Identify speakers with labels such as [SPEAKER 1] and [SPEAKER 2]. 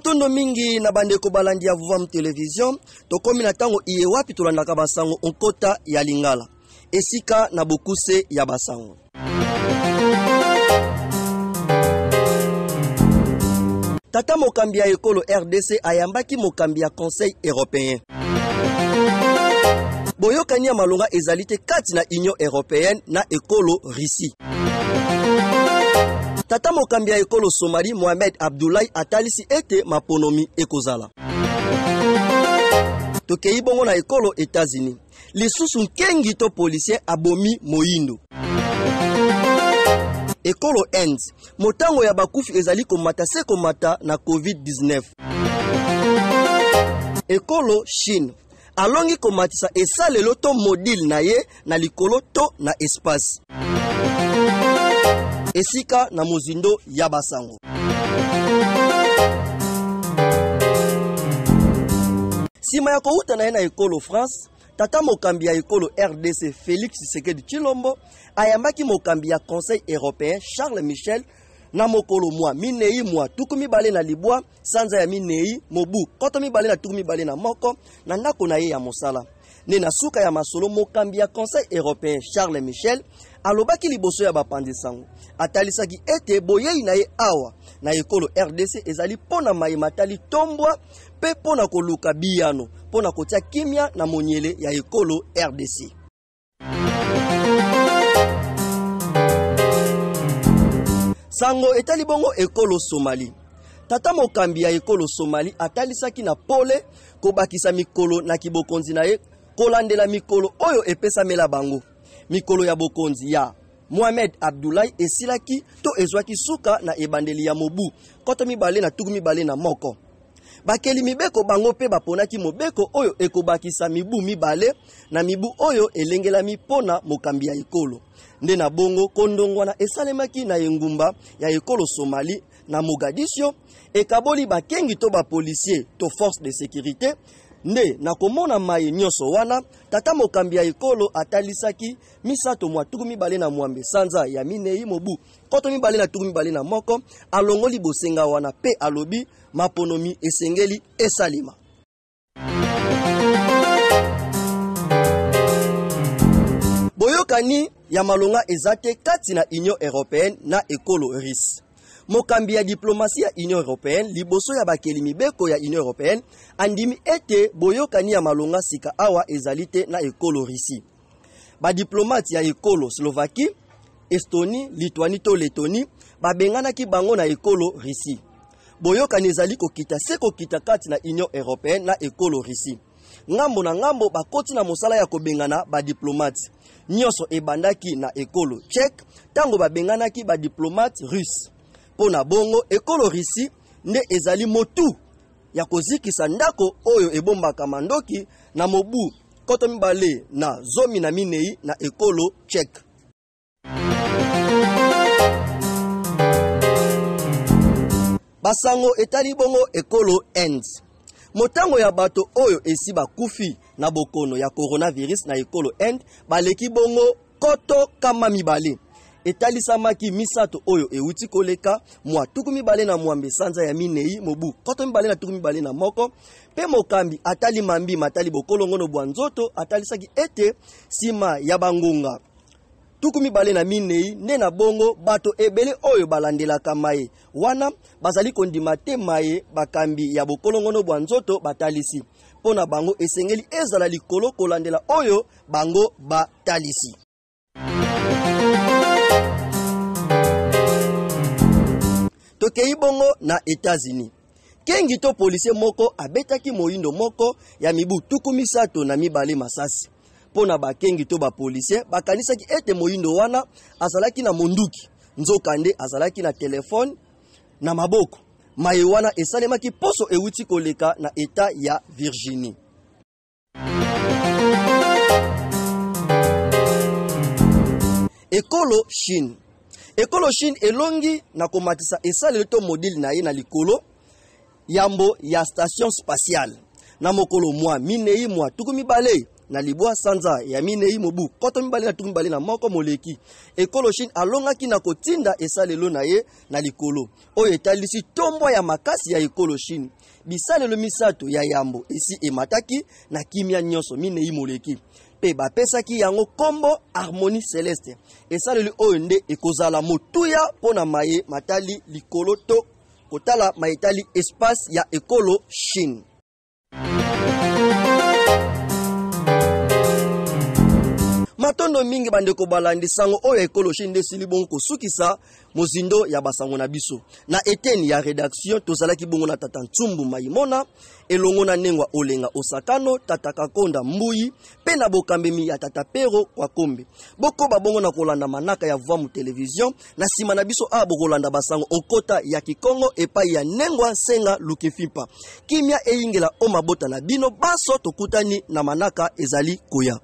[SPEAKER 1] Matondo mingi na bandeko balandi ya Vuvam Television, tokomi na ntango iye wapi tolandaka basango nkota ya Lingala, esika na bokuse ya basango. Tata mokambi ya ekolo RDC ayambaki mokambi ya Conseil européen. Boyokani ya malonga ezali te kati na Union européenne na ekolo Russie. Tata mokambi ya ekolo Somalie Mohamed Abdullahi atalisi ete maponomi ekozala. Tokei bongo na ekolo Etats-Unis. Lisusu nkengi to policier abomi moyindo. Ekolo Inde, motango ya bakufi ezali komata se komata na COVID-19. Ekolo Chine alongi komatisa esalelo to modile na ye na likolo to na espace. Esika na mozindo ya basango. Sima ya kowuta na ye na ekolo France, tata mokambi ya ekolo RDC Felix Tshisekedi Tshilombo ayambaki mokambi ya Conseil européen Charles Michel na mokolo mwa minei mwa 29 sanza ya minei mobu 2021 na ndako na ye ya mosala. Nde na suka ya masolo, mokambi ya Conseil européen Charles Michel alobaki liboso ya bapanzi sango. Atalisaki ete boyei na ye awa na ekolo RDC ezali mpo na maye matali tombwa mpe mpo na koluka biyano mpo na kotia kimia na monyele ya ekolo RDC. Sango etali bongo ekolo Somalie. Tata mokambi ya ekolo Somalie atalisaki na pole kobakisa mikolo na kibokonzi na ye kolandela mikolo oyo epesamela bango. Mikolo ya bokonzi ya Mohamed Abdullahi esilaki to ezwaki suka na ebandeli ya mobu 2021. Bakeli mibeko bango mpe baponaki mobeko oyo ekobakisa mibu mibale na mibu oyo elengelami mpo na mokambi ya ekolo. Nde na bongo kondongwana esalemaki na engumba ya ekolo Somalie na Mogadiscio, ekaboli bakengi to ba policiers to forces de securite. Nde na komona maye nyonso wana, tata mokambi ya ekolo atalisaki misato mwa 26 sanza ya minei mobu 2021, alongoli bosenga wana mpe alobi maponomi esengeli esalema. Boyokani ya malonga eza te kati na Union européenne na ekolo Russe. Mokambi ya diplomatie ya Union européenne liboso ya bakeli mibeko ya Union européenne andimi ete boyokani ya malonga sika awa ezali te na ekolo Russie. Ba diplomate ya ekolo Slovaquie, Estonie, Lituanie to Lettonie babenganaki bango na ekolo Russie. Boyokani ezali kokita se kokita kati na Union européenne na ekolo Russie. Ngambo na ngambo bakoti na mosala ya kobengana ba diplomate. Nyonso ebandaki na ekolo Tchèque tango babenganaki ba diplomate russe. Mpo na bongo ekolo Russie nde ezali motu ya kozikisa ndako oyo ebombaka mandoki na mobu 2014 na ekolo Tchèque. Basango etali bongo ekolo Inde. Motango ya bato oyo esi bakufi na bokono ya coronavirus na ekolo Inde baleki bongo 200,000. Etalisamaki misato oyo ewuti koleka mwa 26 sanza ya minei mobu 2021, mpe mokambi atali mambi matali bokolongono bwa nzoto atalisaki ete nsima ya bangonga 24 nde na bongo bato ebele oyo balandelaka maye wana bazali kondima te maye bakambi ya bokolongono bwa nzoto batalisi. Mpo na bango esengeli ezala likolo kolandela oyo bango batalisi. Tokei bongo na Etats-Unis. Kengi to policier moko abetaki moyindo moko ya mibu 32 masasi. Mpo na bakengi to ba policier bakanisaki ete moyindo wana azalaki na monduki, nzokande azalaki na telefone na maboko. Maye wana esalemaki poso ewuti koleka na etat ya Virginie. Ekolo Chine. Ekolo Chine elongi na komatisa esaleli to modile na ye na likolo yambo ya station spatiale na mokolo mwa minei mwa 28 Na libwa sanza ya minei mobu 2021 moleki, ekolo Chine alongaki na kotinda esalelo na ye na likolo, oyo etalisi tombwa ya makasi ya ekolo Chine. Bisalelo misato ya yambo esi emataki na kimia nyonso minei moleki, mpe bapesaki yango kombo Harmonie Celeste. Esaleli oyo nde ekozala motuya mpo na maye matali likolo to kotala maye etali espace ya ekolo Chine. Matondo mingi bandeko balandi sango oyo ya ekolo Chine nde esili bongo kosukisa mozindo ya basango na biso. Na eteni ya redaction tozalaki bongo na tata Ntsumbu Maimona elongo na Nengwa Olenga Osakano, tata Kakonda Mbuyi mpe na bokambemi ya tata Pero Kwakombe. Bokoba bongo na kolanda manaka ya Vuamu Television. Na nsima na biso awa bokolanda basango okota ya Kikongo epai ya Nengwa Nsenga Lukifimpa. Kimia eyingela o mabota na bino banso, tokutani na manaka ezali koya.